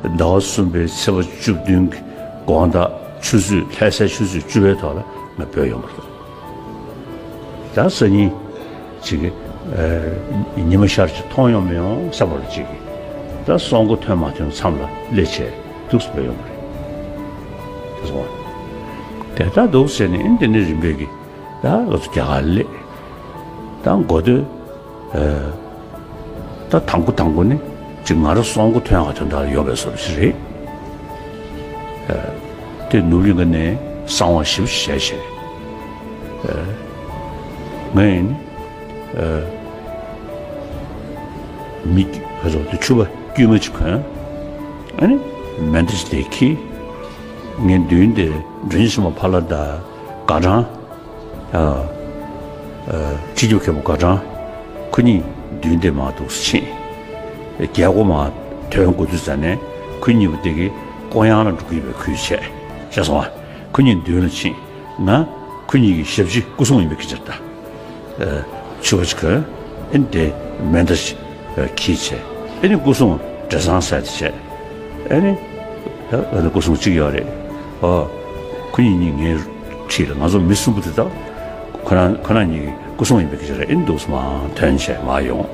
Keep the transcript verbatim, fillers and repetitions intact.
ཟླ་བ་གསུམ་པའི་ཚེས་པ་བཅུ་བདུན་གྱི་དགོང་དག་ཆུ་ཚོད་ལྷ་སའི་ཆུ་ཚོད་བཅུ་པའི་ཐོག་ལ་ང་བྲོས་ཡོང་བ་རེད། ད་སང་ཉིན་ཅིག་གི་ཉི་མ་ཤར་གྱི་མཐོང་ཡོང་མི་ཡོང་བསམ་པ་ལ་ཅིག་གི་ད་སྲུང་འཁོར་ཐོན་མ་ཐོན་མཚམས་ལ་སླེབས་བྱས་འདུག་སེ་བྲོས་ཡོང་བ་རེད། དེ་སོང་བ། དེ་ལྟར་འདུག་ཟེར་ནས་ཨེ་འདི་ནས་རིམ་པས་ཀྱི་ད་ང་ཚོ་རྒྱ་གར་སླེབས། ད་འགོ་སྟོད། ཨ། ད་དང་པོ་དང་པོ་ནི་ཅིག་ང་རང་སྲུང་འཁོར་ཐོན་ཡག་དོན་དག་ལ་ཡོང་བའི་བཟོ་འདྲ་ཞིག་རེད། ཨ། དེ་ནུབ་གླིང་ག་ནས་གསང་བ་ཞིབ་ཞིག་བྱས་བྱས། ཨ། ངས་ནི། ཨ། མི་ཁ་སོགས་དེ་ཕྱུ་པ་དཀྱུས་མ་ཅིག་གོན། ཨ་ནི་མེ་མདའ་ཞིག་དེ་འཁྱེར། ངས་མདུན་དེ་མགྲོན་ཆེན་མོ་ཕ་ལ་དང་དགའ་གྲང་། ཨ། ཨ། སྤྱི་ཁྱབ་མཁན་པོ་དགའ་གྲང་། ཁོ་གཉིས་མདུན་དེ་མར་འདུག་སེ་ཕྱིན། རྒྱལ་སྒོ་མར་ཐོན་དགོས་དུས་ཙ་ནས་ཁོ་གཉིས་པོ་དེ་གི་སྐུ་གཡང་ལ་འགྲོ་གི་ཡོད་པའི་ཁུལ་བྱས། ཤེས་སོང་ང་། ཁོ་གཉིས་མདུན་ལ་ཕྱིན། ང་ཁོ་གཉིས་ཀྱི་ཞབས་ཕྱི་སྐུ་སྲུང་ཡིན་པའི་སྐད་ཆ་རེད་ད། ཨ། ཕྱུ་པ་ཅིག་གོན། ཨེ་ནི་དེ་མེ་མདའ་ཞིག་ཨ། འཁྱེར་བྱས། ཨེ་ནི་སྐུ་སྲུང་བྲེ་སྲང་ཟེར་དེ་བྱས། ཨེ་ནི། ཨ་ནི་སྐུ་སྲུང་གཅིག་ཡོད་རེད། ཨོ། ཁོ་གཉིས་གཉིས་ངའི་འཁྲིས་ལ་ང་ཚོ་མི་གསུམ་པོ་དེ་དག་ཁོ་རང་ཁོ་རང་གཉིས་ཀྱི་སྐུ་སྲུང་ཡིན་པའི་སྐད་ཆ་རེད། ཨེ་ནི་འདུག་སེ་མར་ཐོན་བྱས་མར་ཡོང་།